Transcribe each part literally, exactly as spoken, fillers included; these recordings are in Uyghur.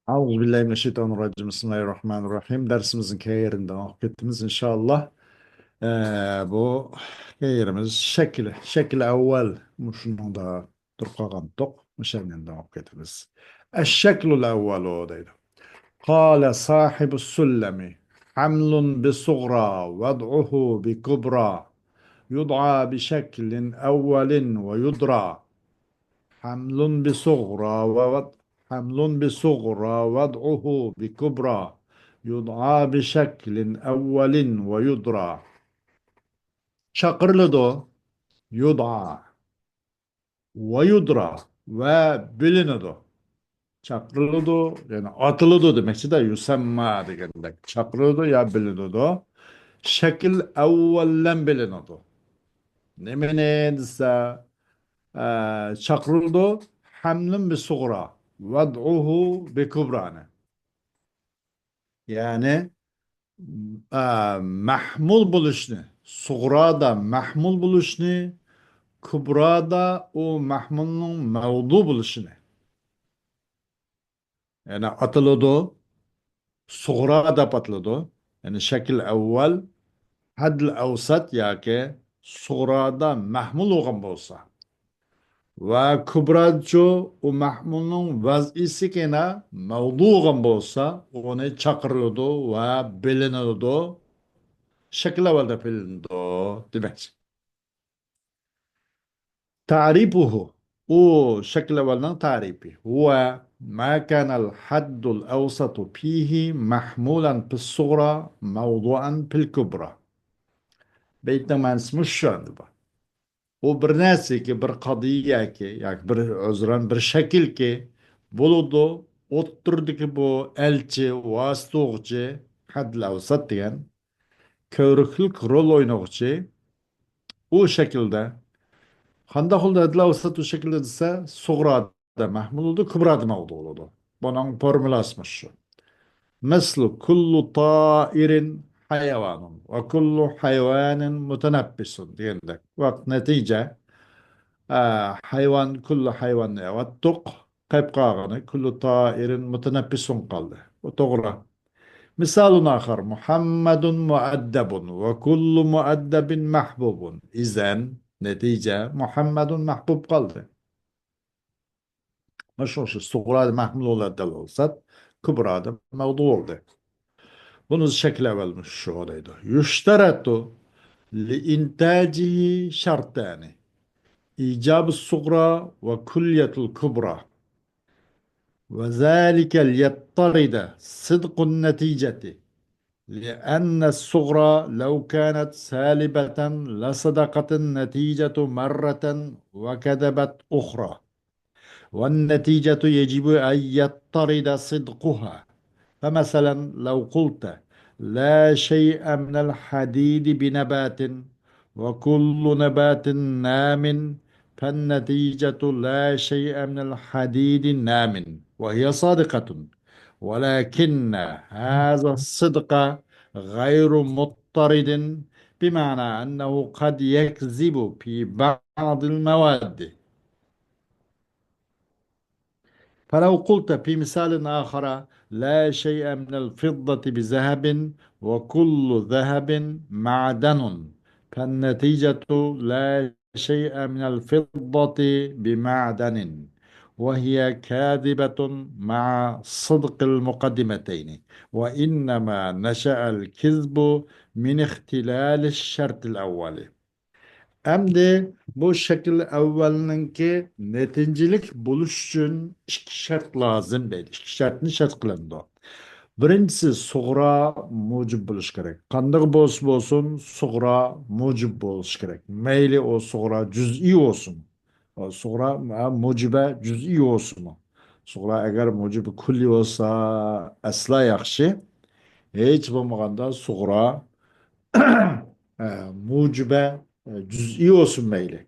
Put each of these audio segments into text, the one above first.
أعوذ بالله من الشيطان الرجيم. بسم الله الرحمن الرحيم. دەرسىمىزنىڭ كەينىدىن داۋام قىلىپ كېتىمىز، ئىنشائاللا. ئە، بۇ كەينىمىز شەكلى، شەكلى ئەۋۋەل مۇشۇنىڭدا تۇرۇپ قالغانتۇق. مۇشۇنىڭدىن داۋام قىلىپ كېتىمىز. الشكل الأول دەيدۇ. قال صاحب السلم: حمل بصغرى ووضعه بكبرى يدعى بشكل أول ويدرى. حمل بصغرى ووض-، حمل بصغرى ووضعه بكبرى يدعى بشكل أول ويدرى. چاقىرىلىدۇ، يدعى، ويدرى، ۋە بىلىنىدۇ. چاقىرىلىدۇ، يەنى ئاتىلىدۇ دېمەكچىدە، يسمى دېگەندەك. چاقىرىلىدۇ يا بىلىنىدۇ. شەكىل ئەۋۋەلدىن بىلىنىدۇ. نېمىنى دېسە، ئە، چاقىرىلىدۇ، حمل بصغرى، ووضعه بكبرى نى. يەنى، ئە، مەھمۇل بولۇشنى، سۇغرادا مەھمۇل بولۇشنى، كۇبرادا ئۇ مەھمۇلنىڭ مەۋدۇ بولۇشىنى. يەنى ئاتىلىدۇ، سۇغرا دەپ ئاتىلىدۇ. يەنى شەكىل ئەۋۋەل، ھەددىل ئەۋسەت ياكى سۇغرادا مەھمۇل بولغان بولسا. ۋە كۇبراچۇ، ئۇ مەھمۇلنىڭ ۋەزئىسىگە مەۋدۇ بولغان بولسا، ئۇنى چاقىرىلىدۇ ۋە بىلىنىدۇ. شەكىل ئەۋۋەلدە بىلىنىدۇ دېمەكچى. تعريفه، ئۇ شەكىل ئەۋۋەلنىڭ تەرىپى. هو ما كان الحد الأوسط فيه محمولا في الصغرى موضوعا في الكبرى. بەيتنىڭ مەنىسى مۇشۇ ئەمدى بۇ. ئۇ بىر نەرسىكى، بىر قەزىيەكى، ياكى بىر، ئۆزرەن بىر شەكىلكى بولىدۇ، ئوتتۇرىدىكى بۇ ئەلچى، ۋاسىتە ئوغۇچى، ھەددىل ئەۋسەت دېگەن، كۆۋرۈكلۈك رول ئوينىغۇچى، ئۇ شەكىلدە. قانداق بولىدۇ ھەددىل ئەۋسەت ئۇ شەكىلدە دېسە، سۇغرادا مەھمۇل بولىدۇ، كۇبرادا مەۋدۇ بولىدۇ. بۇنىڭ فورمۇلاسى مۇشۇ. مثل كل طائر حيوان وكل حيوان متنفس دېگەندەك. ۋاقىت نەتىجە، ئە، ھايۋان، كۈللى ھايۋاننى ئەۋەتتۇق. قېلىپ قالغىنى كۈللى تائىرىن مۇتەنەپپىسۇن قالدى. بۇ توغرا. مىسالۇن ئاخار، مۇھەممەدۇن مۇئەددەبۇن ۋە كۈللى مۇئەددەبىن مەھبۇبۇن. ئىزەن، نەتىجە، مۇھەممەدۇن مەھبۇب قالدى. مۇشۇ، شۇ سۇغرادا مەھمۇل بولىدىغان بولسا، كۇبرادا مەۋدۇ بولدى. بۇنى شەكلى ئەۋۋەل شۇ دەيدۇ. يشترط لإنتاجه شرطان، إيجاب الصغرى وكلية الكبرى. وذلك ليضطرد صدق النتيجة، لأن الصغرى لو كانت سالبة لصدقت النتيجة مرة وكذبت أخرى. والنتيجة يجب أن يضطرد صدقها. فمثلا لو قلت: لا شيء من الحديد بنبات، وكل نبات نام، فالنتيجة لا شيء من الحديد نام، وهي صادقة. ولكن هذا الصدق غير مضطرد، بمعنى أنه قد يكذب في بعض المواد. فلو قلت في مثال آخر: لا شيء من الفضة بذهب وكل ذهب معدن، فالنتيجة لا شيء من الفضة بمعدن، وهي كاذبة مع صدق المقدمتين، وإنما نشأ الكذب من اختلال الشرط الأول. ئەمدى بۇ شەكىل ئەۋۋەلنىڭكى نەتىجىلىك بولۇش ئۈچۈن ئىككى شەرت لازىم دەيدۇ. ئىككى شەرتنى شەرت قىلىنىدۇ. بىرىنچىسى، سۇغرا مۇجىب بولۇش كېرەك. قانداق بولسا بولسۇن، سۇغرا مۇجىب بولۇش كېرەك. مەيلى ئۇ سۇغرا جۈزئىي بولسۇن. ئۇ سۇغرا، ھە، مۇجىبە جۈزئىي بولسۇنمۇ؟ سۇغرا ئەگەر مۇجىبە كۈللىي بولسا، ئەسلا ياخشى. ھېچ بولمىغاندا سۇغرا ئە، مۇجىبە، ئە، جۈزئىي بولسۇن مەيلى.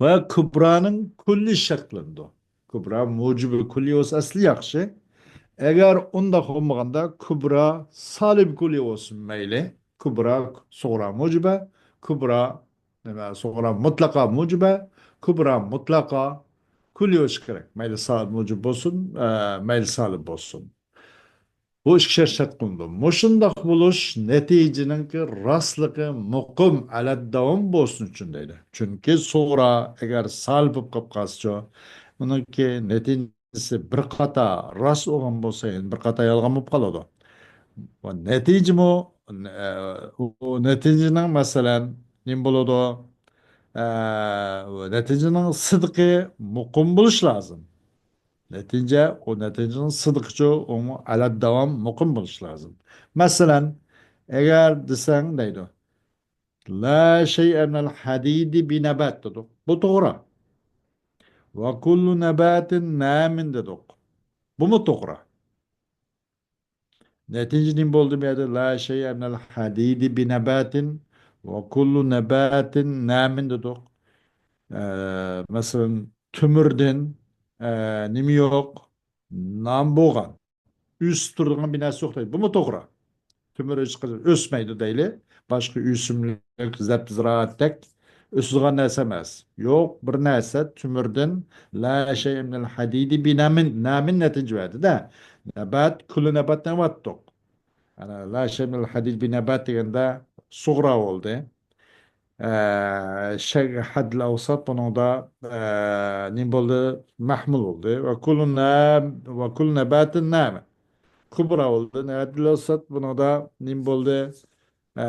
ۋە كۇبرانىڭ كۈللىي شەرتلىنىدۇ. كۇبرا مۇجىبى كۈللىي بولسا ئەسلى ياخشى. ئەگەر ئۇنداق بولمىغاندا كۇبرا سالىب كۈللىي بولسۇن مەيلى. كۇبرا سۇغرا مۇجىبە، كۇبرا، نېمە، سۇغرا مۇتلەقا مۇجىبە، كۇبرا مۇتلەقا كۈللى بولۇشى كېرەك. مەيلى سالىب مۇجىب بولسۇن، ئە، مەيلى سالىب بولسۇن. بۇ ئىككى شەرت شەرت قىلىنىدۇ. مۇشۇنداق بولۇش نەتىجىنىڭكى راستلىقى مۇقىم، ئەلەد داۋام بولسۇن ئۈچۈن دەيدۇ. چۈنكى سۇغرا ئەگەر سالىب بولۇپ قالىپ قالسىچۇ، ئۇنىڭكى نەتىجىسى بىر قاتا راست بولغان بولسا، يەنە بىر قاتا يالغان بولۇپ قالىدۇ. ۋە نەتىجىمۇ، ئە، ئۇ نەتىجىنىڭ، مەسىلەن، نېمە بولىدۇ؟ ئە، نەتىجىنىڭ سىدقى مۇقىم بولۇش لازىم. نەتىجە، ئۇ نەتىجىنىڭ سىدقىچۇ، ئۇمۇ ئەلەد داۋام مۇقىم بولۇش لازىم. مەسىلەن، ئەگەر دېسەڭ دەيدۇ، لا شيء من الحديد بنبات دېدۇق. بۇ توغرا. وكل نبات نام دېدۇق. بۇمۇ توغرا. نەتىجە نېمە بولدى بۇ يەردە؟ لا شيء من الحديد بنبات وكل نبات نام دېدۇق. ئە، مەسىلەن، تۆمۈردىن، ئە، نېمە يوق؟ نام بولغان. ئۆسۈپ تۇرىدىغان بىر نەرسە يوق دەيدۇ. بۇمۇ توغرا. تۆمۈر ھېچقاچان ئۆسمەيدۇ دەيلى. باشقا ئۆسۈملۈك، زەبتى زىرائەتتەك ئۆسىدىغان نەرسە ئەمەس. يوق، بىر نەرسە تۆمۈردىن لا شيء من الحديد بنام، نام نەتىجە بەردى-دە. نەبات، كۈللى نەبات دەۋاتتۇق. ئەنە، لا شيء من الحديد بنبات دېگەندە سۇغرا بولدى. ئە، شەي ھەددىل ئەۋسات بۇنىڭدا، ئە، نېمە بولدى؟ مەھمۇل بولدى. وكل نام، وكل نبات نام. كۇبرا بولدى. ھەددىل ئەۋسات بۇنىڭدا نېمە بولدى؟ ئە،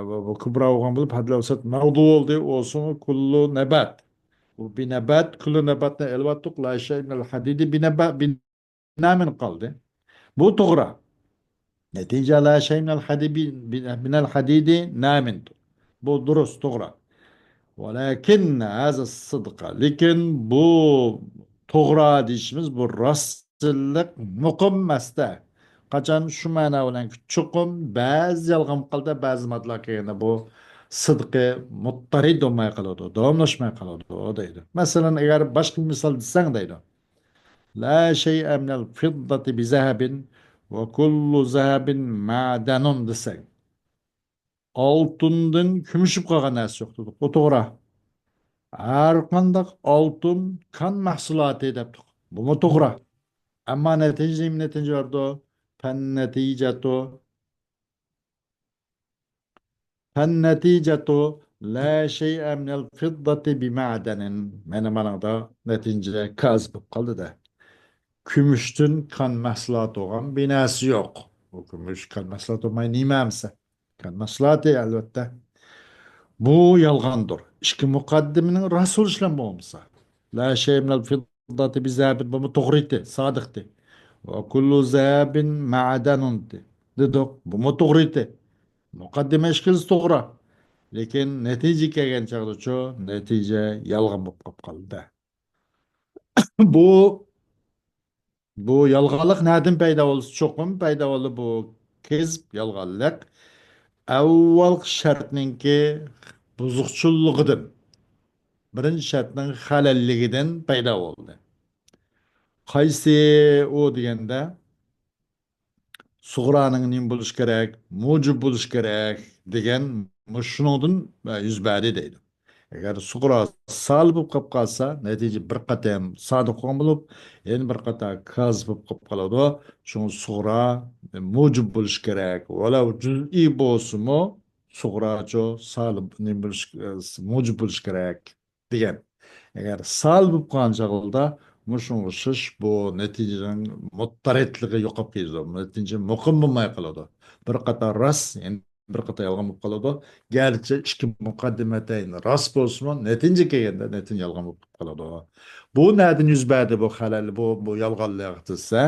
بۇ، بۇ كۇبرا بولغان بولۇپ، ھەددىل ئەۋسات مەۋزۇ بولدى. بولسىمۇ كۇللۇ نەبات. بۇ بىنەبات، كۈللى نەباتنى ئېلىۋەتتۇق. لا شيء من الحديد بنبات، بىنامىن قالدى. بۇ توغرا. نەتىجە لا شيء من الحديد، من الحديد نام. بۇ دۇرۇس، توغرا. ولكن هذا الصدق، لېكىن بۇ توغرا دېيىشىمىز، بۇ راستچىللىق مۇقىم ئەمەستە. قاچان شۇ مەنا بىلەن چوقۇم بەزى يالغان قالدى، بەزى ماددىلار كەلگەندە بۇ سىدقى مۇتتەرىد بولماي قالىدۇ، داۋاملاشماي قالىدۇ دەيدۇ. مەسىلەن، ئەگەر باشقا بىر مىسال دېسەڭ دەيدۇ. لا شيء من الفضة بذهب وكل ذهب معدن دېسەك، ئالتۇندىن كۈمۈشۈپ قالغان نەرسە يوق دېدۇق. بۇ توغرا. ھەر قانداق ئالتۇن كان مەھسۇلاتى دەپتۇق. بۇمۇ توغرا. ئەمما نەتىجە نېمە نەتىجە بەردى؟ فالنتيجة، فالنتيجة لا شيء من الفضة بمعدن. مانا مانىڭدا نەتىجە كاز بولۇپ قالدى-دە. كۈمۈشتىن كان مەھسۇلاتى بولغان بىر نەرسە يوق. بۇ كۈمۈش كان مەھسۇلاتى بولماي نېمە ئەمسە؟ كان مەھسۇلاتى، ئەلۋەتتە. بۇ يالغاندۇر. ئىككى مۇقەددىمىنىڭ راست بولۇشى بىلەن بولمىسا. لا شيء من الفضة بذهب، بۇمۇ توغرا ئىدى، سادىق ئىدى. وكل ذهب معدن دېدۇق، بۇمۇ توغرا ئىدى. مۇقەددىمە ئىككىلىسى توغرا. لېكىن نەتىجە كەلگەن چاغدىچۇ، نەتىجە يالغان بولۇپ قاپ قالدى. بۇ، بۇ يالغانلىق نەدىن پەيدا بولسا، چوقۇم پەيدا بولدى بۇ كېزىپ يالغانلىق. ئەۋۋالقى شەرتنىڭكى بۇزۇقچىلىقىدىن، بىرىنچى شەرتنىڭ خەلەللىكىدىن پەيدا بولدى. قايسى ئۇ دېگەندە، سۇغرانىڭ نېمە بولۇشى كېرەك؟ مۇجىب بولۇشى كېرەك دېگەن مۇشۇنىڭدىن، ئە، يۈز بەردى دەيدۇ. ئەگەر سۇغرا سالىب بولۇپ قاپ قالسا، نەتىجە بىر قېتىم سادىق بولغان بولۇپ، يەنە بىر قېتىم كاز بولۇپ قاپ قالىدۇ. شۇڭا سۇغرا مۇجىب بولۇشى كېرەك. ۋەلەۋ جۈزئىي بولسىمۇ، سۇغراچۇ سالىب، نېمە بولۇش، ئە، مۇجىب بولۇشى كېرەك. دېگەن. ئەگەر سالىب بولۇپ قالغان چاغدا مۇشۇنىڭغا ئوخشاش بۇ نەتىجىنىڭ مۇتتەرىدلىقى يوقاپ كېتىدۇ. نەتىجە مۇقىم بولماي قالىدۇ. بىر قاتار راست، يەنە بىر قاتار يالغان بولۇپ قالىدۇ. گەرچە ئىككى مۇقەددىمەتەين راست بولسىمۇ، نەتىجە كەلگەندە نەتىجە يالغان بولۇپ قالىدۇ. بۇ نەدىن يۈز بەردى بۇ خەلەل، بۇ، بۇ يالغانلىق دېسە،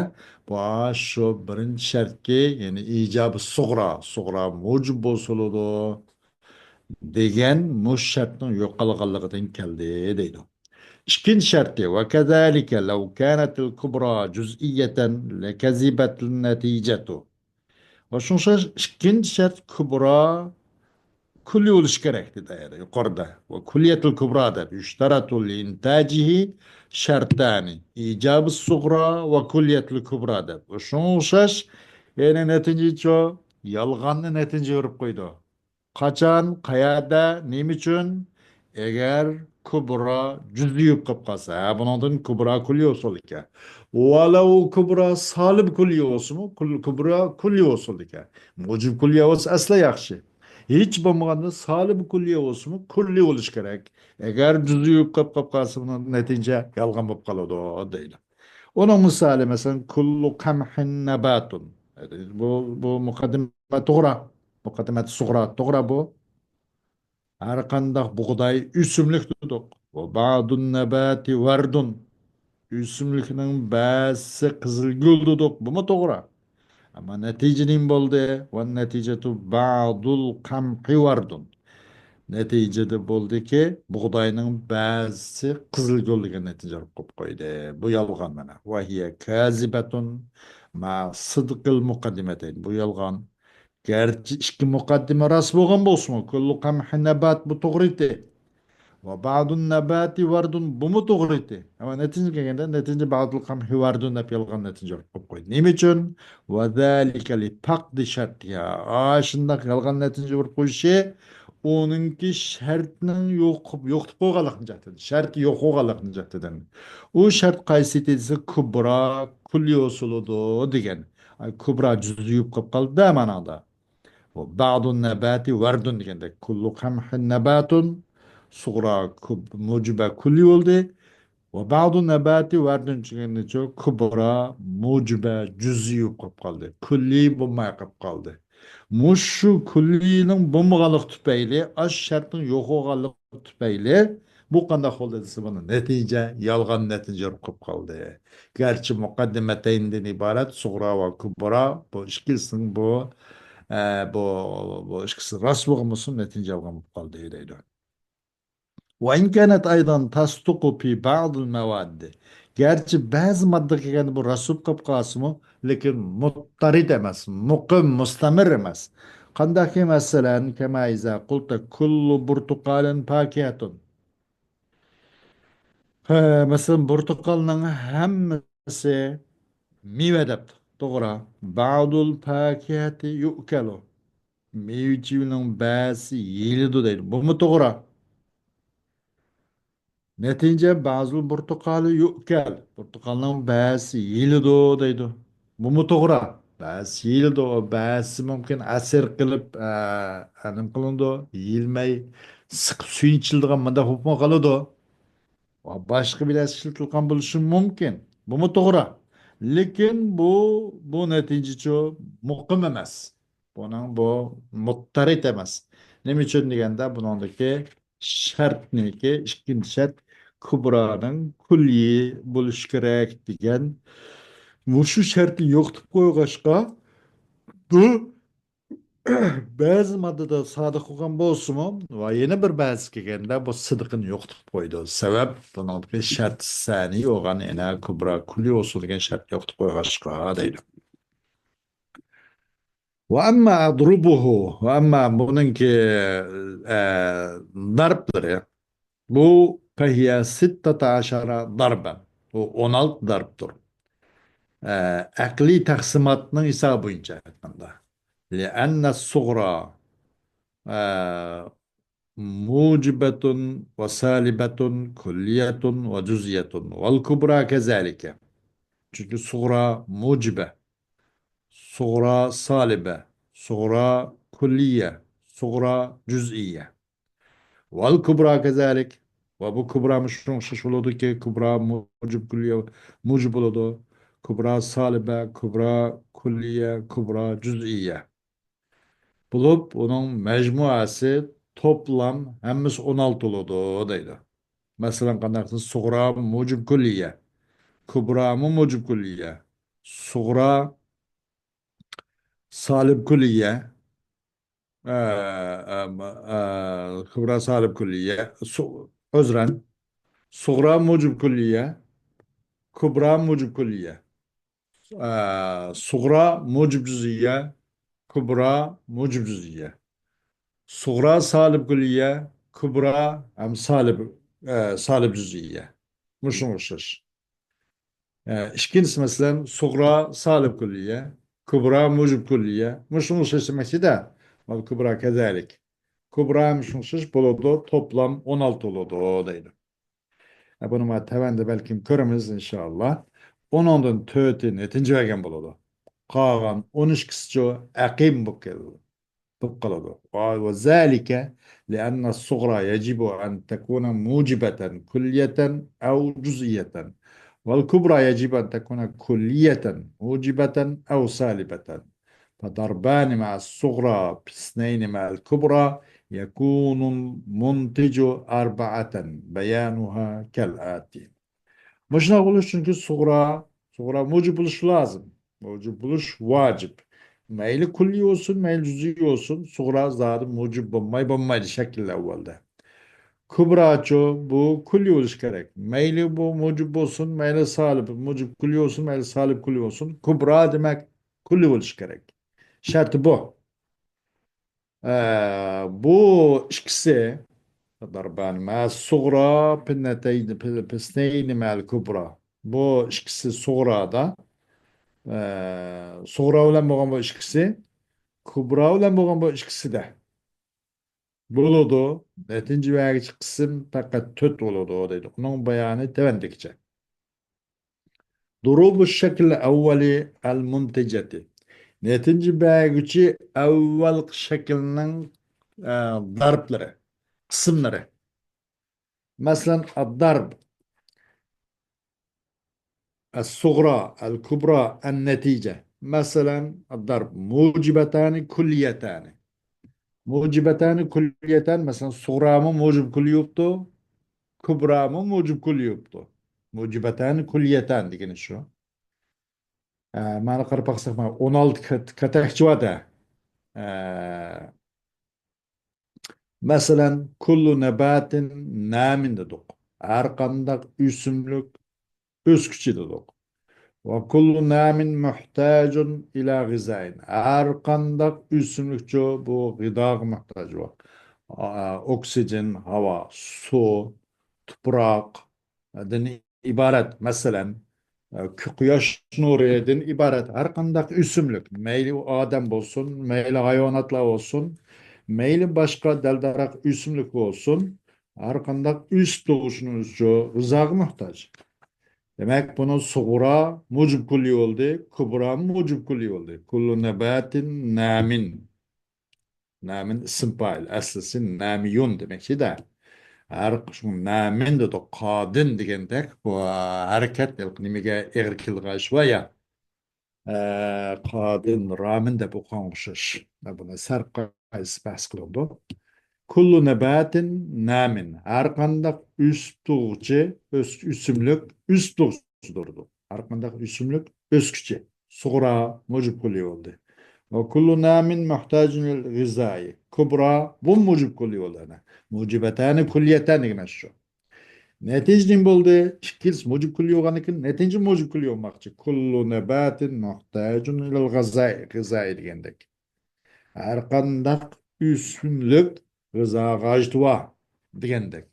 بۇ شۇ بىرىنچى شەرتكى، يەنى ئىجابى سۇغرا، سۇغرا مۇجىب بولسا بولىدۇ. دېگەن مۇشۇ شەرتنىڭ يوقالغانلىقىدىن كەلدى دەيدۇ. ئىككىنچى شەرتى، وكذلك لو كانت الكبرى جزئية لكذبت النتيجة. ۋە شۇڭا ئىككىنچى شەرت كۇبرا كۈللى بولۇشى كېرەك دېدى يەنە يۇقىرىدا. وكلية الكبرى دەپ، يشترط لإنتاجه شرطان، إيجاب الصغرى وكلية الكبرى دەپ. ۋە شۇڭا ئوخشاش، يەنە نەتىجىچۇ، يالغاننى نەتىجە بېرىپ قويىدۇ. قاچان، قەيەردە، نېمە ئۈچۈن؟ ئەگەر كۇبرا جۈزئىي بولۇپ قالسا، ھە، بۇنىڭدىن كۇبرا كۈللىي ھوسۇل ئىكەن. ۋەلەۋ كۇبرا سالىب كۈللىي بولسىمۇ، كۈل-، كۇبرا كۈللىي ھوسۇل ئىكەن. مۇجىب كۈللىي بولسا ئەسلا ياخشى. ھېچ بولمىغاندا سالىب كۈللىي بولسىمۇ، كۈللىي بولۇش كېرەك. ئەگەر جۈزئىي بولۇپ قالسا، بۇنىڭ نەتىجە يالغان بولۇپ قالىدۇ، دەيدۇ. ئۇنىڭ مىسالى، مەسىلەن، كۇللۇ قەمھىن نەباتۇن. بۇ، بۇ مۇقەددىمە توغرا. مۇقەددىمەت سۇغرا توغرا بۇ. ھەر قانداق بۇغداي ئۆسۈملۈك دېدۇق. ۋە بەزۇن نەباتى ۋەردۇن. ئۆسۈملۈكنىڭ بەزىسى قىزىل گۈل دېدۇق. بۇمۇ توغرا. ئەمما نەتىجە نېمە بولدى؟ ۋە نەتىجەتۇ بەزۇل قەمھى ۋەردۇن. نەتىجىدە بولدىكى، بۇغداينىڭ بەزىسى قىزىل گۈل دېگەن نەتىجە بولۇپ قويدى. بۇ يالغان مانا. ۋە ھىيە كازىبەتۇن مە سىدقىل مۇقەددىمەتەين. بۇ يالغان. گەرچە ئىككى مۇقەددىمە راست بولغان بولسىمۇ، كۇللۇ قەمھى نەبات بۇ توغرا ئىدى. ۋە بەزۇن نەباتى ۋەردۇن بۇمۇ توغرا ئىدى. ئەمما نەتىجىگە كەلگەندە، نەتىجە بەزۇل قەمھى ۋەردۇن دەپ يالغان نەتىجە بولۇپ قويدى. نېمە ئۈچۈن؟ ۋە زالىكە لىفەقدى شەرتىھا. ئاشۇنداق يالغان نەتىجە بولۇپ قويۇشى ئۇنىڭكى شەرتنىڭ يوق، يوقىتىپ قويغانلىقىنى جەھەتتىن، شەرتى يوق بولغانلىقىنى جەھەتتىن. ئۇ شەرت قايسى ئىدى دېسە، كۇبرا كۈللىي ھوسۇلىدۇ دېگەن. ئاي، كۇبرا جۈزئىي بولۇپ قالدى ماناڭدا. بۇ بەزۇن نەباتى ۋەردۇن دېگەندەك، كۇللۇ قەمھىن نەباتۇن، سۇغرا كۇب-، مۇجىبە كۈللىي بولدى. ۋە بەزۇن نەباتى ۋەردۇن دېگەندىچۇ، كۇبرا مۇجىبە جۈزئىي بولۇپ قالدى. كۈللىي بولماي قېلىپ قالدى. مۇشۇ كۈللىينىڭ بولمىغانلىقى تۈپەيلى، ئاشۇ شەرتنىڭ يوق بولغانلىقى تۈپەيلى، بۇ قانداق بولدى دېسە، بۇنى نەتىجە، يالغان نەتىجە بولۇپ قېلىپ قالدى. گەرچە مۇقەددىمەتەيندىن ئىبارەت سۇغرا ۋە كۇبرا، بۇ ئىككىلىسىنىڭ بۇ، ئە، بۇ، بۇ ئىككىسى راست بولغان بولسىمۇ، نەتىجە يالغان بولۇپ قالدى، دەيدۇ. وإن كانت أيضا تصدق في بعض المواد. گەرچە بەزى ماددا كەلگەندە بۇ راست بولۇپ قېلىپ قالسىمۇ، لېكىن مۇتتەرىد ئەمەس، مۇقىم، مۇستەمىر ئەمەس. قانداقكى مەسىلەن، كما إذا قلت كل برتقال فاكهة. ھە، مەسىلەن، بۇرتۇقالنىڭ ھەممىسى مېۋە دەپتۇ. توغرا. بعض الفاكهة يؤكل. مېۋە-چېۋىنىڭ بەزىسى يېيىلىدۇ دەيدۇ. بۇمۇ توغرا. نەتىجە، بعض البرتقال يؤكل. بۇرتۇقالنىڭ بەزىسى يېيىلىدۇ دەيدۇ. بۇمۇ توغرا. بەزىسى يېيىلىدۇ، بەزىسى مۇمكىن ئەسىر قىلىپ، ئە، نېمە قىلىنىدۇ، يېيىلمەي، سىقىپ سۈيىنى ئىچىلىدىغان مۇنداق بولۇپمۇ قالىدۇ. ۋە باشقا بىر نەرسە ئىشلىتىلگەن بولۇشى مۇمكىن. بۇمۇ توغرا. لېكىن بۇ، بۇ نەتىجىچۇ مۇقىم ئەمەس. بۇنىڭ بۇ مۇتتەرىد ئەمەس. نېمە ئۈچۈن دېگەندە، بۇنىڭدىكى شەرتنىكى، ئىككىنچى شەرت كۇبرانىڭ كۈللىي بولۇشى كېرەك دېگەن مۇشۇ شەرتنى يوقىتىپ قويغاچقا، بۇ بەزى ماددىدا سادىق بولغان بولسىمۇ، ۋە يەنە بىر بەزى كەلگەندە بۇ سىدىقىنى يوقىتىپ قويىدۇ. سەۋەب، بۇنىڭدىكى شەرت سانىي بولغان، يەنە كۇبرا كۈللىي ھوسۇل دېگەن شەرتنى يوقىتىپ قويغاچقا دەيدۇ. وأما أضربه، ۋە ئەمما بۇنىڭكى، ئە، دەربلىرى، بۇ فهي ستة عشر ضربا. بۇ ئون ئالتە دەربتۇر. ئە، ئەقلىي تەقسىماتنىڭ ھېسابى بويىچە ئېيتقاندا. لأن الصغرى، ئە، موجبة وسالبة كلية وجزئية والكبرى كذلك. چۈنكى سۇغرا مۇجىبە، سۇغرا سالىبە، سۇغرا كۈللىيە، سۇغرا جۈزئىيە. والكبرى كذلك. ۋە بۇ كۇبرا مۇشۇنىڭغا ئوخشاش بولىدۇكى، كۇبرا مۇجىب كۈللىيە، مۇجىب بولىدۇ. كۇبرا سالىبە، كۇبرا كۈللىيە، كۇبرا جۈزئىيە. بولۇپ، ئۇنىڭ مەجمۇئەسى، توپلام، ھەممىسى ئون ئالتە بولىدۇ دەيدۇ. مەسىلەن، قانداق دېسە، سۇغرا مۇجىب كۈللىيە، كۇبرامۇ مۇجىب كۈللىيە، سۇغرا سالىب كۈللىيە، ئە، ئە، ئە، كۇبرا سالىب كۈللىيە، سۇ-، ئۆزرەن، سۇغرا مۇجىب كۈللىيە، كۇبرا مۇجىب كۈللىيە. ئە، سۇغرا مۇجىب جۈزئىيە، كۇبرا مۇجىب جۈزئىيە. سۇغرا سالىب كۈللىيە، كۇبرا ھەم سالىب، ئە، سالىب جۈزئىيە. مۇشۇنىڭغا ئوخشاش. ئە، ئىككىنچىسى، مەسىلەن، سۇغرا سالىب كۈللىيە، كۇبرا مۇجىب كۈللىيە. مۇشۇنىڭغا ئوخشاش دېمەكچىدە. ۋەل كۇبرا كەزەلىك. كۇبرا ھەم شۇنىڭغا ئوخشاش بولىدۇ، توپلام ئون ئالتە بولىدۇ، دەيدۇ. بۇنى ما تەۋەندە بەلكىم كۆرىمىز، ئىنشائاللا. ئۇنىڭدىن تۆتى نەتىجە بەرگەن بولىدۇ. قالغان ئون ئىككىسىچۇ ئەقىم بولۇپ كېلىدۇ. بولۇپ قالىدۇ. وذلك لأن الصغرى يجب أن تكون موجبة كلية أو جزئية، والكبرى يجب أن تكون كلية موجبة أو سالبة، فضربان مع الصغرى في اثنين مع الكبرى يكون المنتج أربعة، بيانها كالآتي. مۇشۇنداق بولۇش، چۈنكى سۇغرا، سۇغرا مۇجىب بولۇشى لازىم. مۇجىب بولۇش ۋاجىپ. مەيلى كۈللىي بولسۇن، مەيلى جۈزئىي بولسۇن، سۇغرا زادى مۇجىب بولماي، بولمايدۇ شەكىل ئەۋۋەلدە. كۇبراچۇ، بۇ كۈللىي بولۇشى كېرەك. مەيلى بۇ مۇجىب بولسۇن، مەيلى سالىب، مۇجىب كۈللىي بولسۇن، مەيلى سالىب كۈللىي بولسۇن، كۇبرا دېمەك كۈللىي بولۇشى كېرەك. شەرتى بۇ. ئە، بۇ ئىككىسى، ضربان مع الصغرى في اثنتين، في، في اثنين مع الكبرى. بۇ ئىككىسى سۇغرادا، ئە، سۇغرا بىلەن بولغان بۇ ئىككىسى، كۇبرا بىلەن بولغان بۇ ئىككىسىدە بولىدۇ. نەتىجە بەرگۈچى قىسىم پەقەت تۆت بولىدۇ دەيدۇ. ئۇنىڭ بايانى تۆۋەندىكىچە. ضروب الشكل الأول المنتجة. نەتىجە بەرگۈچى ئەۋۋەلقى شەكىلنىڭ، ئە، دەربلىرى، قىسىملىرى. مەسىلەن، الضرب، الصغرى، الكبرى، النتيجة. مەسىلەن، الضرب موجبتان كليتان. موجبتان كليتان، مەسىلەن، سۇغرامۇ مۇجىب كۈللىي بوپتۇ، كۇبرامۇ مۇجىب كۈللىي بوپتۇ. موجبتان كليتان دېگىنى شۇ. ئە، مانا قاراپ باقساق، مانا ئون ئالتە كات-، كاتەكچى بار-دە. ئە، مەسىلەن، كل نبات نام دېدۇق. ھەر قانداق ئۆسۈملۈك ئۆسكۈچى دېدۇق. وكل نام محتاج إلى غذاء. ھەر قانداق ئۆسۈملۈكچۇ بۇ غىداغا موھتاج بۇ. ئا، ئوكسىگېن، ھاۋا، سۇ، تۇپراقتىن ئىبارەت. مەسىلەن، ئە، قۇياش نۇرىدىن ئىبارەت ھەر قانداق ئۆسۈملۈك، مەيلى ئۇ ئادەم بولسۇن، مەيلى ھايۋاناتلار بولسۇن، مەيلى باشقا دەل-دەرەخ، ئۆسۈملۈك بولسۇن، ھەر قانداق ئۆسۈپ تۇرغۇچىنىڭ ئۆزىچۇ غىزاغا موھتاج. دېمەك، بۇنىڭ سۇغرا مۇجىب كۈللىي بولدى، كۇبرا مۇجىب كۈللىي بولدى. كل نبات نام. نامىن ئىسىم پائىل، ئەسلىسى نامىيۇن دېمەكچى-دە. ھەر شۇ نامىن دېدۇق، قادىن دېگەندەك، بۇ ھەرىكەت نېمىگە ئېغىر كېلىدىغان ئىش بار يا. ئە، قادىن، رامىن دەپ ئوقۇغانغا ئوخشاش. بۇنى سەر قايسى بەھس قىلىدۇ؟ كل نبات نام. ھەر قانداق ئۆسۈپ تۇرغۇچى، ئۆس-، ئۆسۈملۈك، ئۆسۈپ تۇرغۇچى دەيدۇ. ھەر قانداق ئۆسۈملۈك ئۆسكۈچى. سۇغرا مۇجىب كۈللىي بولدى. وكل نام محتاج للغذاء. كبرى بۇ مۇجىب كۈللىي بولدى. ئەنە، موجبتان كليتان دېگەن شۇ. نەتىجە نېمە بولدى؟ ئىككىلىسى مۇجىب كۈللىي بولغاندىكىن، نەتىجە مۇجىب كۈللىي بولماقچى. كل نبات محتاج إلى الغذاء، غىزايى دېگەندەك. ھەر قانداق ئۆسۈملۈك غىزاغا ھاجىتى بار دېگەندەك.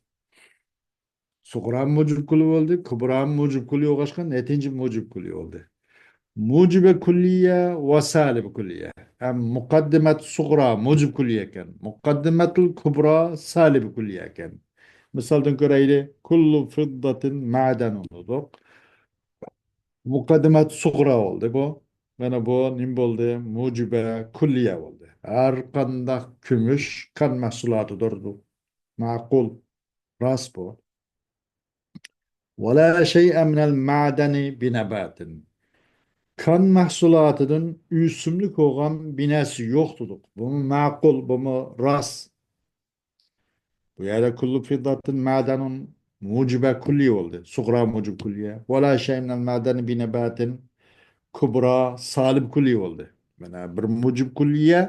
سۇغرا مۇجىب كۈللىي بولدى، كۇبرا مۇجىب كۈللىي بولغاچقا، نەتىجە مۇجىب كۈللىي بولدى. موجبە كۈللىيە ۋە سالىبە كۈللىيە. ئەم، مۇقەددىمەت سۇغرا مۇجىب كۈللىيە ئىكەن. مۇقەددىمەتۇل كۇبرا سالىبە كۈللىيە ئىكەن. مىسالدىن كۆرەيلى، كۇللۇ فىدداتىن مەدەنۇن دېدۇق. مۇقەددىمەت سۇغرا بولدى بۇ. مانا بۇ نېمە بولدى؟ موجبە كۈللىيە بولدى. ھەر قانداق كۈمۈش كان مەھسۇلاتىدۇر. ماقۇل. راست بۇ. ولا شيء من المعدن بنبات. كان مەھسۇلاتىدىن ئۆسۈملۈك بولغان بىر نەرسە يوق دېدۇق. بۇمۇ ماقۇل، بۇمۇ راست. بۇ يەردە كل فضة معدن موجبە كلية بولدى. سۇغرا موجب كلية. ولا شيء من المعدن بنبات كبرى سالب كلية بولدى. مانا بىر موجب كلية،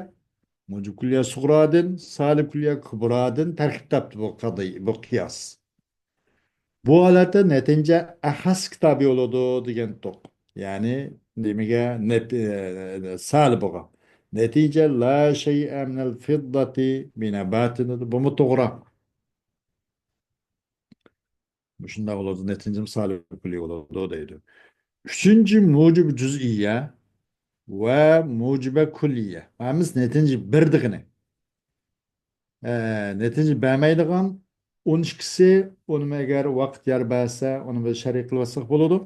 موجب كلية سۇغرادىن، سالب كلية كۇبرادىن تەركىب تاپتى بۇ قەدىيە، بۇ قىياس. بۇ ھالەتتە نەتىجە ئەخەس كىتابى بولىدۇ دېگەنتۇق. يەنى نېمىگە؟ نەت-، ئە، سالىبىغا. نەتىجە لا شيء من الفضة بنبات دېدى. بۇمۇ توغرا. مۇشۇنداق بولىدۇ، نەتىجە سالىب كۈللىي بولىدۇ دەيدۇ. ئۈچىنچى موجب جۈزئىيە ۋە موجبە كۈللىيە. ھەممىسى نەتىجە بېرىدىغىنى. ئە، نەتىجە بەرمەيدىغان ئون ئىككىسى، ئۇنى ئەگەر ۋاقىت يار بەرسە، ئۇنى بىر شەرھ قىلىۋەتسەك بولىدۇ.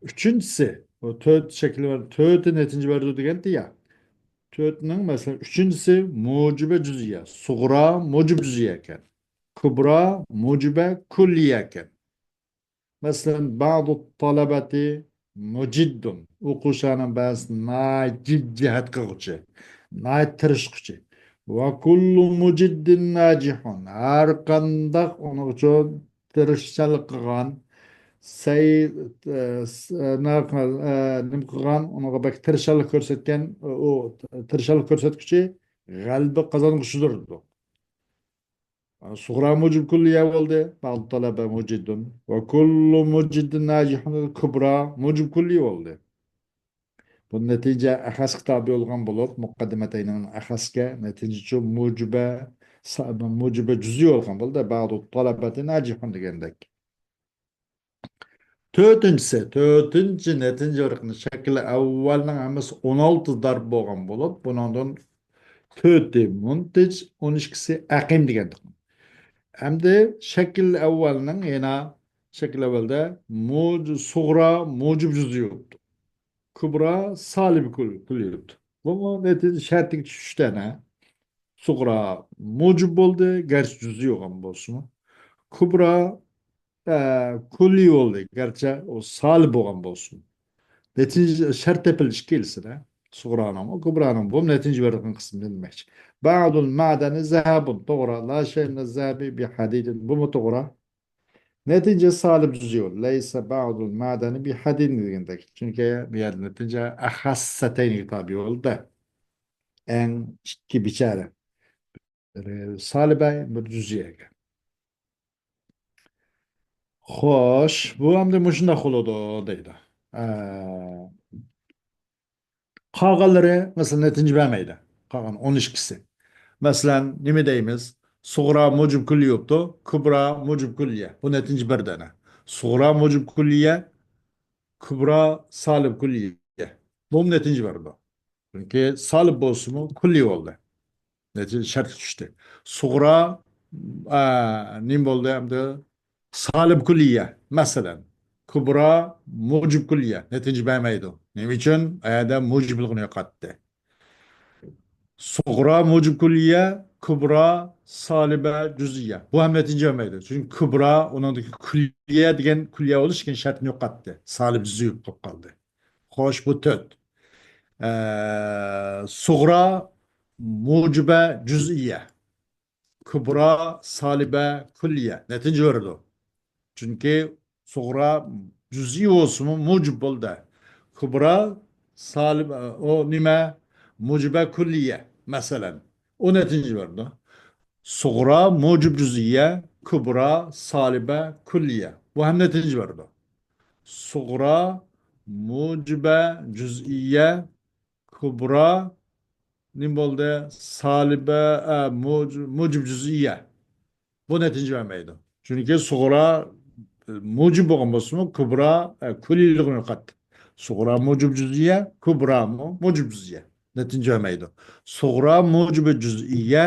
ئۈچىنچىسى، بۇ تۆت شەكىل بەر-، تۆتى نەتىجە بەردى دېگەنتى يا. تۆتنىڭ، مەسىلەن، ئۈچىنچىسى مۇجىبە جۈزئىيە، سۇغرا مۇجىب جۈزئىيە ئىكەن. كۇبرا مۇجىبە كۇللىيە ئىكەن. مەسىلەن، بەزۇ تەلەبەتى مۇجىددۇن. ئوقۇغۇچىلارنىڭ بەزىسى ناھايىتى جىددىيەت قىلغۇچى، ناھايىتى تىرىشقۇچى. ۋە كۇللۇ مۇجىددىن ناجىھۇن. ھەر قانداق ئۇنىڭ ئۈچۈن تىرىشچانلىق قىلغان، سەي-، ئە، س-، ئە، نە-، ئە، نېمە قىلغان، ئۇنىڭغا بەك تىرىشچانلىق كۆرسەتكەن، ئۇ تىرىشچانلىق كۆرسەتكۈچى غەلىبە قازانغۇچىدۇر. سۇغرا مۇجىب كۇللىيە بولدى. بەزۇ تەلەبە مۇجىددۇن. ۋە كۇللۇ مۇجىددىن ناجىھۇن. كۇبرا مۇجىب كۇللىي بولدى. بۇ نەتىجە ئەخەسكە تابىئ بولغان بولۇپ، مۇقەددىمەتەينىڭ ئەخەسكە نەتىجىچۇ مۇجىبە، سا-، مۇجىبە جۈزئىي بولغان بولدى. بەزۇ تەلەبەتى ناجىھۇن دېگەندەك. تۆتىنچىسى، تۆتىنچى نەتىجە ۋەرىقىنى شەكلى ئەۋۋەلنىڭ ھەممىسى ئون ئالتە زەرب بولغان بولۇپ، بۇنىڭدىن تۆتى مۇنتىج، ئون ئىككىسى ئەقىم دېگەن. ئەمدى شەكىل ئەۋۋەلنىڭ يەنە شەكىل ئەۋۋەلدە مۇج-، سۇغرا مۇجىب جۈزئىي بوپتۇ. كۇبرا سالىب كۇل-، كۇللىي بوپتۇ. بۇمۇ نەتىجە شەرتىگە چۈشۈشتەنە. سۇغرا مۇجىب بولدى، گەرچە جۈزئىي بولغان بولسىمۇ. كۇبرا، ئە، كۇللىي بولدى، گەرچە ئۇ سالىب بولغان بولسىمۇ. نەتىجە شەرت تېپىلدى ئىككىلىسىدە. سۇغرانىڭ، كۇبرانىڭ بۇ نەتىجە بېرىدىغان قىسمىنى دېمەكچى. بەزۇل مەدەنى زەھەبۇن، توغرا. لا شەيئە مىنەز زەھەبى بىھەدىدىن، بۇمۇ توغرا. نەتىجە سالىب جۈزئىي بولدى. لەيسە بەزۇل مەدەنى بىھەدىدىن دېگەندەك. چۈنكى بۇ يەردە نەتىجە ئەخەسسەتەينىگە تابىئ بولدى. ئەڭ ئىككى بىچارە. بىرى سالىبە، بىرى جۈزئىيەگە. خوش، بۇ ئەمدى مۇشۇنداق بولىدۇ دەيدۇ. ئە، قالغانلىرى، مەسىلەن، نەتىجە بەرمەيدۇ. قالغان ئون ئىككىسى. مەسىلەن، نېمە دەيمىز؟ سۇغرا مۇجىب كۈللىيە بوپتۇ، كۇبرا مۇجىب كۈللىيە. بۇ نەتىجە بەردى ئەنە. سۇغرا مۇجىب كۈللىيە، كۇبرا سالىب كۈللىيە. بۇمۇ نەتىجە بەردى. چۈنكى سالىب بولسىمۇ كۈللىي بولدى. نەتىجە شەرتكە چۈشتى. سۇغرا، ئە، نېمە بولدى ئەمدى؟ سالىب كۈللىيە، مەسىلەن. كۇبرا مۇجىب كۈللىيە نەتىجە بەرمەيدۇ. نېمە ئۈچۈن؟ ئەدە مۇجىبلىقىنى يوقاتتى. سۇغرا مۇجىب كۈللىيە، كۇبرا سالىبە جۈزئىيە. بۇ ھەم نەتىجە بەرمەيدۇ. چۈنكى كۇبرا ئۇنىڭدىكى كۈللىيە دېگەن كۈللىيە بولۇش دېگەن شەرتنى يوقاتتى. سالىب جۈزئىي بولۇپ قالدى. خوش، بۇ تۆت. ئە، سۇغرا مۇجىبە جۈزئىيە. كۇبرا سالىبە كۈللىيە نەتىجە بېرىدۇ. چۈنكى سۇغرا جۈزئىي بولسىمۇ مۇجىب بولدى. كۇبرا سالىب، ئۇ نېمە؟ مۇجىبە كۈللىيە، مەسىلەن. ئۇ نەتىجە بېرىدۇ. سۇغرا مۇجىب جۈزئىيە، كۇبرا سالىبە كۈللىيە. بۇ ھەم نەتىجە بېرىدۇ. سۇغرا مۇجىبە جۈزئىيە، كۇبرا نېمە بولدى؟ سالىبە، ئە، مۇج-، مۇجىب جۈزئىيە. بۇ نەتىجە بەرمەيدۇ. چۈنكى سۇغرا، ئە، مۇجىب بولغان بولسىمۇ، كۇبرا، ئە، كۈللىيلىقىنى يوقاتتى. سۇغرا مۇجىب جۈزئىيە، كۇبرامۇ مۇجىب جۈزئىيە. نەتىجە بەرمەيدۇ. سۇغرا مۇجىبى جۈزئىيە،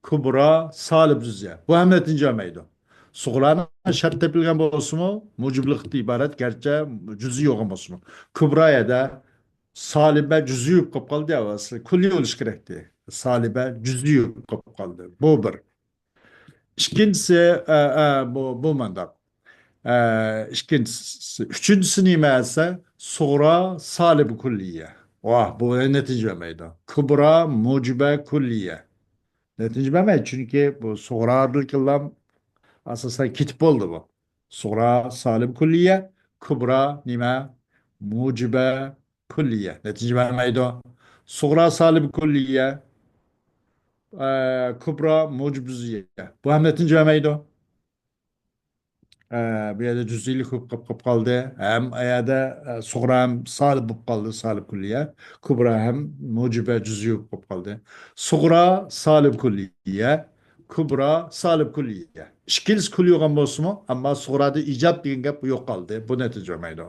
كۇبرا سالىب جۈزئىيە. بۇ ھەم نەتىجە بەرمەيدۇ. سۇغرانىڭ شەرت تېپىلگەن بولسىمۇ، مۇجىبلىقتىن ئىبارەت، گەرچە جۈزئىي بولغان بولسىمۇ. كۇبرا يەردە سالىبە جۈزئىي بولۇپ قالدى، ئەۋەتسە كۈللىي بولۇشى كېرەكتى. سالىبە جۈزئىي بولۇپ قالدى. بۇ بىر. ئىككىنچىسى، ئە، ئە، بۇ، بۇ مانداق. ئە، ئىككىنچىسى، ئۈچىنچىسى نېمە دېسە، سۇغرا سالىبە كۈللىيە. ۋاھ، بۇ نەتىجە بەرمەيدۇ. كۇبرا مۇجىبە كۈللىيە. نەتىجە بەرمەيدۇ، چۈنكى بۇ سۇغرادىكىلام ئاساسەن كېتىپ بولدى بۇ. سۇغرا سالىب كۈللىيە، كۇبرا نېمە؟ مۇجىبە كۈللىيە. نەتىجە بەرمەيدۇ. سۇغرا سالىب كۈللىيە، ئە، كۇبرا مۇجىب جۈزئىيە. بۇ ھەم نەتىجە بەرمەيدۇ. ئە، بۇ يەردە جۈزئىيلىك بولۇپ قاپ-، قاپ قالدى. ھەم ئۇ يەردە، ئە، سۇغرا ھەم سالىب بولۇپ قالدى، سالىب كۈللىيە. كۇبرا ھەم مۇجىبە جۈزئىي بولۇپ قالدى. سۇغرا سالىب كۈللىيە، كۇبرا سالىب كۈللىيە. ئىككىلىسى كۈللىي بولغان بولسىمۇ، ئەمما سۇغرادا ئىجاب دېگەن گەپ يوقالدى. بۇ نەتىجە بەرمەيدۇ.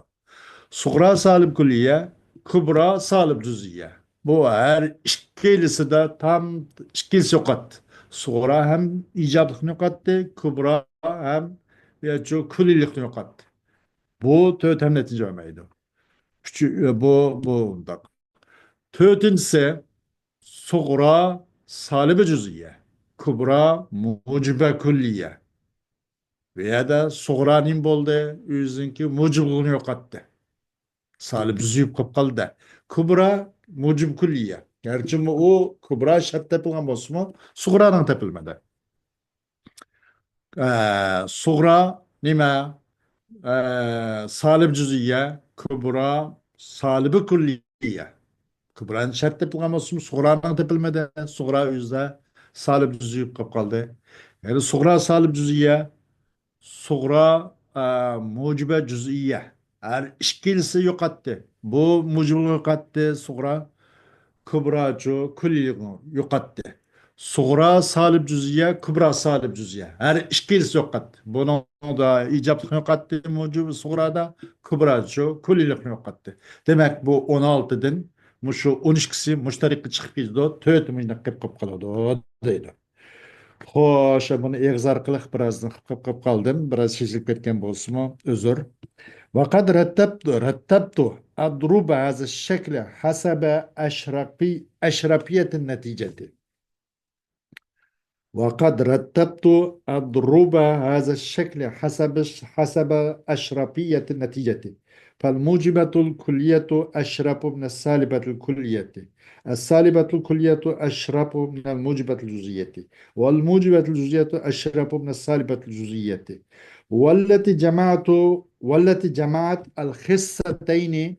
سۇغرا سالىب كۈللىيە، كۇبرا سالىب جۈزئىيە. بۇ ھەر ئىككىلىسىدە تام ئىككىلىسى يوقاتتى. سۇغرا ھەم ئىجابلىقنى يوقاتتى، كۇبرا ھەم ياچۇ كۈللىيلىقنى يوقاتتى. بۇ تۆت ھەم نەتىجە بەرمەيدۇ. ئۈچ، بۇ، بۇ مۇنداق. تۆتىنچىسى، سۇغرا سالىبە جۈزئىيە، كۇبرا مۇجىبە كۈللىيە. بۇ يەردە سۇغرا نېمە بولدى؟ ئۆزىنىڭكى مۇجىبلىقىنى يوقاتتى. سالىب جۈزئىي بولۇپ قالدى. كۇبرا مۇجىب كۈللىيە. گەرچىمۇ ئۇ كۇبرا شەرت تېپىلغان بولسىمۇ، سۇغرانىڭ تېپىلمىدى. ئە، سۇغرا نېمە؟ ئە، سالىب جۈزئىيە، كۇبرا سالىبى كۈللىيە. كۇبرانىڭ شەرت تېپىلغان بولسىمۇ، سۇغرانىڭ تېپىلمىدى. سۇغرا ئۆزىدە سالىب جۈزئىي بولۇپ قالدى. يەنى سۇغرا سالىب جۈزئىيە، سۇغرا، ئە، مۇجىبە جۈزئىيە. ھەر ئىككىلىسى يوقاتتى. بۇ مۇجىبنى يوقاتتى، سۇغرا. كۇبراچۇ كۈللىينى يوقاتتى. سۇغرا سالىب جۈزئىيە، كۇبرا سالىب جۈزئىيە. ھەر ئىككىلىسى يوقاتتى. بۇنىڭدا ئىجابلىقنى يوقاتتى، مۇجىب سۇغرادا كۇبراچۇ كۈللىيلىقنى يوقاتتى. دېمەك، بۇ ئون ئالتىدىن مۇشۇ ئون ئىككىسى مۇشۇ تەرەپكە چىقىپ كېتىدۇ، تۆتى مۇشۇنداق قېلىپ قالىدۇ، دەيدۇ. خوش، بۇنى ئېغىز ئارقىلىق بىرازدىن قىلىپ قالدىم. بىراز شېشىلىپ كەتكەن بولسىمۇ، ئۆزۈر. وقد رتبت، رتبت أضرب هذا الشكل حسب أشرفي-، أشرفية النتيجة. وقد رتبت أضرب هذا الشكل حسب، حسب أشرفية النتيجة. فالموجبة الكلية أشرف من السالبة الكلية. السالبة الكلية أشرف من الموجبة الجزئية. والموجبة الجزئية أشرف من السالبة الجزئية. والتي جمعت، والتي جمعت الخصتين،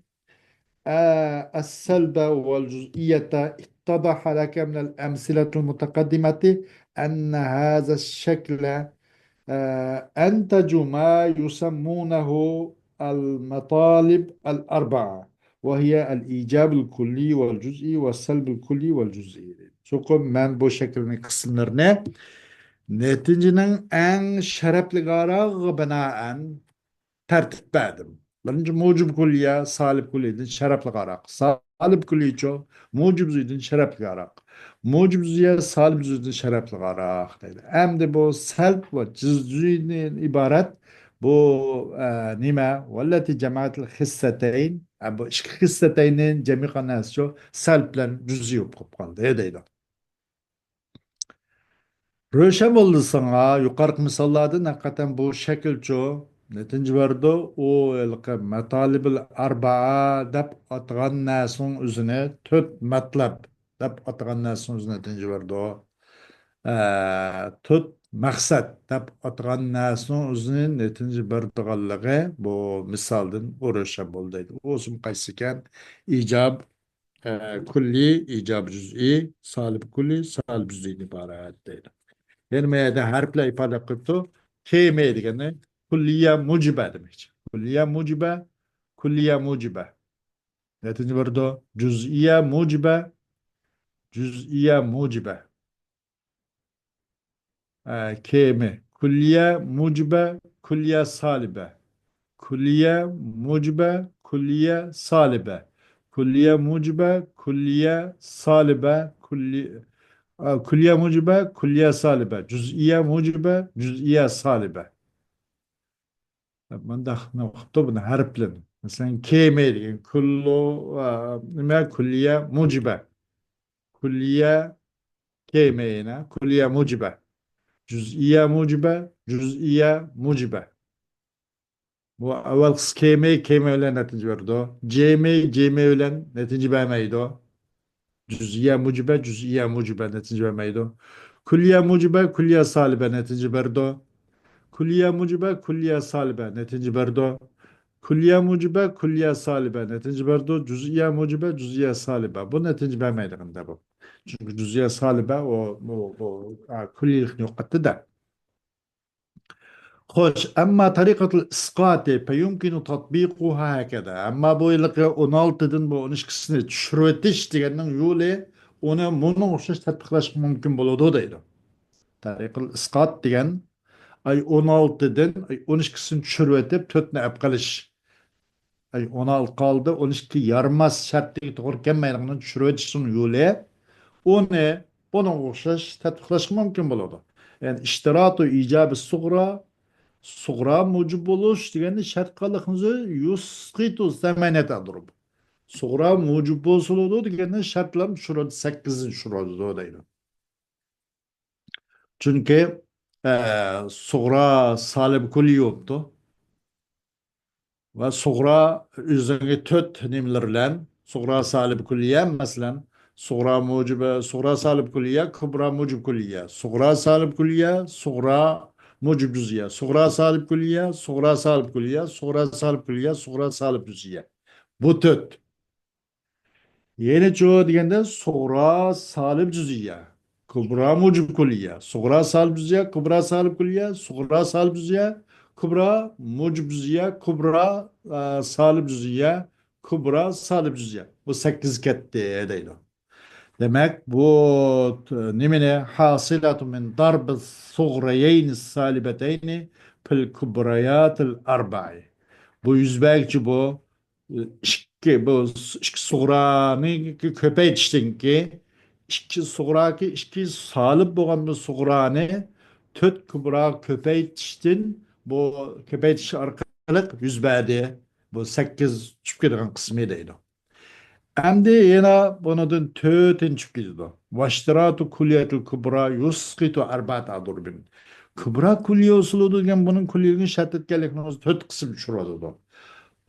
آه، السلب والجزئية، اتضح لك من الأمثلة المتقدمة أن هذا الشكل، آه، أنتج ما يسمونه المطالب الأربعة، وهي الإيجاب الكلي والجزئي والسلب الكلي والجزئي. چوقۇم مەن بۇ شەكىلنىڭ قىسىملىرىنى نەتىجىنىڭ ئەڭ شەرەپلىك ئارىغا بىنائەن تەرتىپ بەردىم. بىرىنچى، مۇجىب كۈللىيە سالىب كۈللىيدىن شەرەپلىك ئارىق. سالىب كۈللىيچۇ مۇجىب جۈزئىدىن شەرەپلىك ئارىق. مۇجىب جۈزئىيە سالىب جۈزئىدىن شەرەپلىك ئارىق دەيدۇ. ئەمدى بۇ سەلب ۋە جۈز-، جۈزئىدىن ئىبارەت بۇ، ئە، نېمە؟ والتي جمعت الخصتين. ئە، بۇ ئىككى خىسسەتەينى جەم قىلغان نەرسىچۇ سەلب بىلەن جۈزئىي بولۇپ قالدى دەيدۇ. روشەن بولدى ساڭا يۇقىرىقى مىساللاردىن ھەقىقەتەن بۇ شەكىلچۇ نەتىجە بېرىدۇ. ئۇ ھېلىقى مەتالىبىل ئەربەئە دەپ ئاتىغان نەرسىنىڭ ئۆزىنى، تۆت مەتلەب دەپ ئاتىغان نەرسىنىڭ ئۆزىنى نەتىجە بېرىدۇ. ئە، تۆت مەقسەت دەپ ئاتىغان نەرسىنىڭ ئۆزىنى نەتىجە بېرىدىغانلىقى بۇ مىسالدىن ئۇ روشەن بولدى دەيدۇ. ئۇ ئۇسۇل قايسى ئىكەن؟ ئىجاب، ئە، كۈللىي، ئىجاب جۈزئىي، سالىب كۈللىي، سالىب جۈزئىيدىن ئىبارەت دەيدۇ. يەنى ما يەردە ھەرپلەر ئىپادە قىلىپتۇ. كېمە دېگەننى كۈللىيە مۇجىبە دېمەكچى. كۈللىيە مۇجىبە، كۈللىيە مۇجىبە. نەتىجە بېرىدۇ. جۈزئىيە مۇجىبە، جۈزئىيە مۇجىبە. ئە، كېمە. كۈللىيە مۇجىبە، كۈللىيە سالىبە. كۈللىيە مۇجىبە، كۈللىيە سالىبە. كۈللىيە مۇجىبە، كۈللىيە سالىبە. كۈللى-، ئە، كۈللىيە مۇجىبە، كۈللىيە سالىبە. جۈزئىيە مۇجىبە، جۈزئىيە سالىبە. مۇنداق نۇقتا بۇنى ھەرپلىنى. مەسىلەن، كېمە دېگەن كۈللۇ، ئا، نېمە، كۈللىيە مۇجىبە. كۈللىيە كېمە يەنە، كۈللىيە مۇجىبە. جۈزئىيە مۇجىبە، جۈزئىيە مۇجىبە. بۇ ئاۋۋالقىسى كېمە، كېمە بىلەن نەتىجە بېرىدۇ. جېمە، جېمە بىلەن نەتىجە بەرمەيدۇ. جۈزئىيە مۇجىبە، جۈزئىيە مۇجىبە نەتىجە بەرمەيدۇ. كۈللىيە مۇجىبە، كۈللىيە سالىبە نەتىجە بېرىدۇ. كۈللىيە مۇجىبە، كۈللىيە سالىبە نەتىجە بېرىدۇ. كۈللىيە مۇجىبە، كۈللىيە سالىبە نەتىجە بېرىدۇ. جۈزئىيە مۇجىبە، جۈزئىيە سالىبە. بۇ نەتىجە بەرمەيدىغىندا بۇ. چۈنكى جۈزئىيە سالىبە ئۇ، ئۇ، ئۇ، ئا، كۈللىيلىقنى يوقاتتى-دە. خوش، أما طريقة الإسقاط فيمكن تطبيقها هكذا. ئەمما بۇ ھېلىقى ئون ئالتىدىن بۇ ئون ئىككىسىنى چۈشۈرۈۋېتىش دېگەننىڭ يولى، ئۇنى مۇنىڭغا ئوخشاش تەتبىقلاشقا مۇمكىن بولىدۇ دەيدۇ. تەرىقىل ئىسقات دېگەن، ئاي، ئون ئالتىدىن، ئاي، ئون ئىككىسىنى چۈشۈرۈۋېتىپ، تۆتنى ئەپ قېلىش. ئاي، ئون ئالتە قالدى، ئون ئىككى يارىماس، شەرتىگە توغرا كەلمەيدىغىنىنى چۈشۈرۈۋېتىشنىڭ يولى، ئۇنى ئۇنىڭغا ئوخشاش تەتبىقلاشقا مۇمكىن بولىدۇ. يەنى ئىشتىراتۇ ئىجابى سۇغرا، سۇغرا مۇجىب بولۇش دېگەننى شەرت قىلغانلىقنى يۇسقىتۇ سەمەنىيەت ئەدۇرۇب. سۇغرا مۇجىب بولسا بولىدۇ دېگەننى شەرتلەر چۈشۈرىدۇ، سەككىزنى چۈشۈرىدۇ دەيدۇ. چۈنكى، ئە، سۇغرا سالىب كۈللىيە بوپتۇ. ۋە سۇغرا ئۆزىنىڭكى تۆت نېمىلىرى بىلەن، سۇغرا سالىب كۈللىيە، مەسىلەن، سۇغرا مۇجىب، سۇغرا سالىب كۈللىيە، كۇبرا مۇجىب كۈللىيە، سۇغرا سالىب كۈللىيە، سۇغرا مۇجىب جۈزئىيە، سۇغرا سالىب كۈللىيە، سۇغرا سالىب كۈللىيە، سۇغرا سالىب كۈللىيە، سۇغرا سالىب جۈزئىيە. بۇ تۆت. يەنىچۇ دېگەندە، سۇغرا سالىب جۈزئىيە، كۇبرا مۇجىب كۈللىيە، سۇغرا سالىب جۈزئىيە، كۇبرا سالىب كۈللىيە، سۇغرا سالىب جۈزئىيە، كۇبرا مۇجىب جۈزئىيە، كۇبرا، ئە، سالىب جۈزئىيە، كۇبرا سالىب جۈزئىيە. بۇ سەككىز كەتتى دەيدۇ. دېمەك، بۇ نېمىنى؟ حاصلة من ضرب الصغريين السالبتين في الكبريات الأربع. بۇ يۈز بەرگۈچى بۇ ئىككى، بۇ ئىككى سۇغرانى كۆپەيتىشتىنكى، ئىككى سۇغراكى ئىككى سالىب بولغان بۇ سۇغرانى تۆت كۇبراغا كۆپەيتىشتىن، بۇ كۆپەيتىش ئارقىلىق يۈز بەردى. بۇ سەككىز چۈشۈپ كېتىدىغان قىسمى دەيدۇ. ئەمدى يەنە بۇنىڭدىن تۆتىنچى چۈشۈپ كېتىدۇ. واشتراط كلية الكبرى يسقط أربعة أضرب. كۇبرا كلية ئۇسۇلىدۇ دېگەن بۇنىڭ كليىنى شەرت ئەتكەنلىكنىڭ ئۆزى تۆت قىسىم چۈشۈرۈۋاتىدۇ.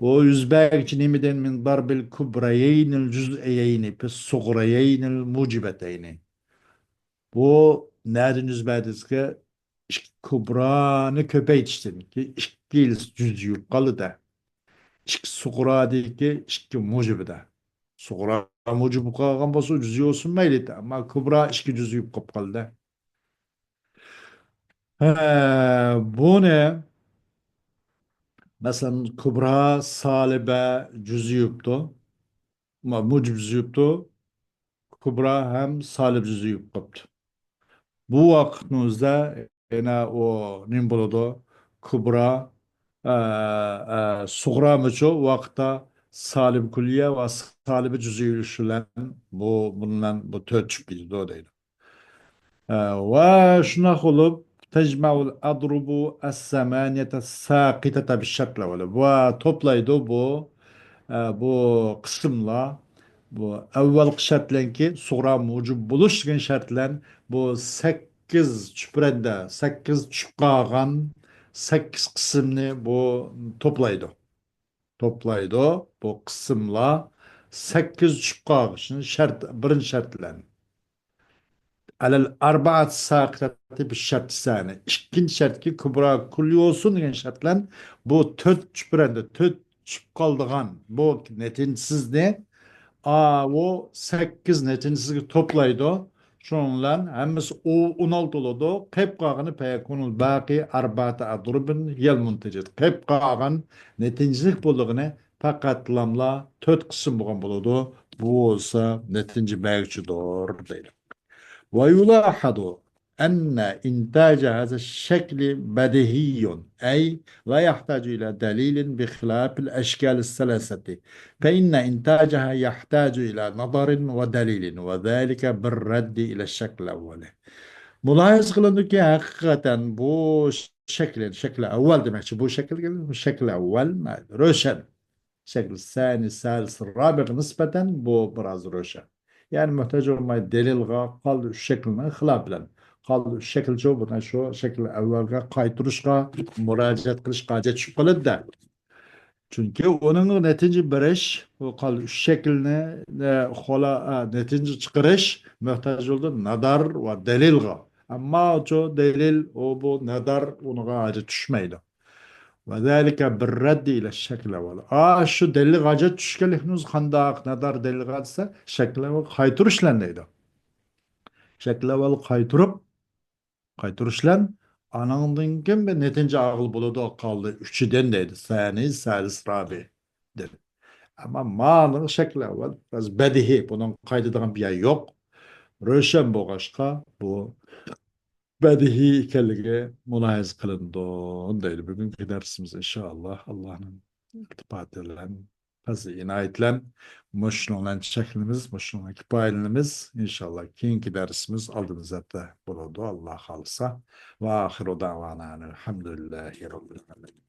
بۇ يۈز بەرگۈچى نېمىدىن؟ من ضرب الكبريين الجزئيين في الصغريين الموجبتين. بۇ نەدىن يۈز بەردى دېسە، ئىككى كۇبرانى كۆپەيتىشتىن كېيىن ئىككىلىسى جۈزئىي بولۇپ قالدى-دە. ئىككى سۇغرادىكى ئىككى مۇجىبىدا. سۇغرا مۇجىب قالغان بولسا جۈزئىي بولسۇن مەيلى، ئەمما كۇبرا ئىككى جۈزئىي بولۇپ قالدى. ھە، بۇنى، مەسىلەن، كۇبرا سالىبە جۈزئىي بوپتۇ. ما-، مۇجىب جۈزئىي بوپتۇ. كۇبرا ھەم سالىب جۈزئىي بوپتۇ. بۇ ۋاقىتنىڭ ئۆزىدە يەنە ئۇ نېمە بولىدۇ؟ كۇبرا، ئە، ئە، سۇغرا مۇچۇ ۋاقىتتا سالىب كۈللىيە ۋە سالىب جۈزئىي بىلەن بۇ، بۇنىڭ بىلەن بۇ تۆت چۈشۈپ كېتىدۇ دەيدۇ. ئە، ۋە شۇنداق بولۇپ، تەجمەئۇل ئەدرۇبۇ ئەسسەمانىيەتە ساقىتەتە بىششەرتلەۋەلە. ۋە توپلايدۇ بۇ، ئە، بۇ قىسىملار، بۇ ئەۋۋەلقى شەرت بىلەنكى سۇغرا مۇجىب بولۇش دېگەن شەرت بىلەن بۇ سەككىز چۈپرەندە، سەككىز چۈشۈپ قالغان سەككىز قىسىمنى بۇ توپلايدۇ. توپلايدۇ. بۇ قىسىملار سەككىز چۈشۈپ قالغۇچىنى شەرت، بىرىنچى شەرت بىلەن. ئەلەل ئاربائەت ساقىتەتى بىششەرت سانى. ئىككىنچى شەرتكى كۇبرا كۈللىيە بولسۇن دېگەن شەرت بىلەن بۇ تۆت چۈپرەندە، تۆت چۈشۈپ قالىدىغان بۇ نەتىجىسىزنى ئاۋۇ سەككىز نەتىجىسىزگە توپلايدۇ. شۇنىڭ بىلەن ھەممىسى ئو-، ئون ئالتە بولىدۇ. قېلىپ قالغىنى فەيەكۇنۇل باقى ئاربائەتە ئەدرۇبىن ھىيەل مۇنتەجەت. قېلىپ قالغان نەتىجىلىك بولىدىغىنى پەقەتلاملا تۆت قىسىم بولغان بولىدۇ. بۇ بولسا نەتىجە بەرگۈچىدۇر دەيدۇ. ويلاحظ أن إنتاج هذا الشكل بديهي، أي لا يحتاج إلى دليل بخلاف الأشكال الثلاثة، فإن إنتاجها يحتاج إلى نظر ودليل، وذلك بالرد إلى الشكل الأول. مۇلاھىزە قىلىنىدۇكى، ھەقىقەتەن بۇ شەكىل، شەكلى ئەۋۋەل دېمەكچى، بۇ شەكىل، شەكلى ئەۋۋەل روشەن. شەكلى سانى، سالىس، رابىئغا نىسبەتەن بۇ بىراز روشەن. يەنى موھتاج بولماي دەلىلغا، قالدى ئۈچ شەكىلنىڭ خىلاپى بىلەن. قالدى ئۈچ شەكىلچۇ بۇنى شۇ شەكىل ئەۋۋەلگە قايتۇرۇشقا، مۇراجىئەت قىلىشقا ھاجەت چۈشۈپ قالىدۇ-دە. چۈنكى ئۇنىڭ نەتىجە بېرىش، ئۇ قالدى ئۈچ شەكىلنى، نە-، خولا-، ئا، نەتىجە چىقىرىش موھتاج بولىدۇ نادار ۋە دەلىلغا. ئەمما شۇ دەلىل، ئۇ بۇ نادار ئۇنىڭغا ھاجەت چۈشمەيدۇ. وذلك بالرد إلى الشكل الأول. ئا، شۇ دەلىلگە ھاجەت چۈشكەنلىكنى قانداق نادار دەلىلغا دېسە، شەكىل ئەۋۋەل قايتۇرۇش بىلەن دەيدۇ. شەكىل ئەۋۋەل قايتۇرۇپ، قايتۇرۇش بىلەن ئانىڭدىن كېيىن بىر نەتىجە ئالغىلى بولىدۇ، قالدى ئۈچىدىن دەيدۇ. سانى، سالىس، رابىئدىن. ئەمما مانىڭ شەكلى ئەۋۋەل بىراز بەدىھىي، بۇنىڭ قايتىدىغان بىر يەر يوق. روشەن بولغاچقا، بۇ بەدىھىي ئىكەنلىكى مۇلاھىزە قىلىنىدۇ دەيدۇ. بۈگۈنكى دەرسىمىز ئىنشائاللا، ئاللانىڭ ئىلتىپاتى بىلەن پەزلى ئىنايىتىلەن مۇشۇنىڭ بىلەن چەكلىنىمىز، مۇشۇنىڭ بىلەن كۇپايىلىنىمىز. ئىنشاللا كېيىنكى دەرسىمىز ئالدىمىزدا بولىدۇ، ئاللا خالىسا. ۋە ئاخىرۇ دەۋانا ئەنىل ھەمدۇلىللاھى رەببىل ئالەمىن.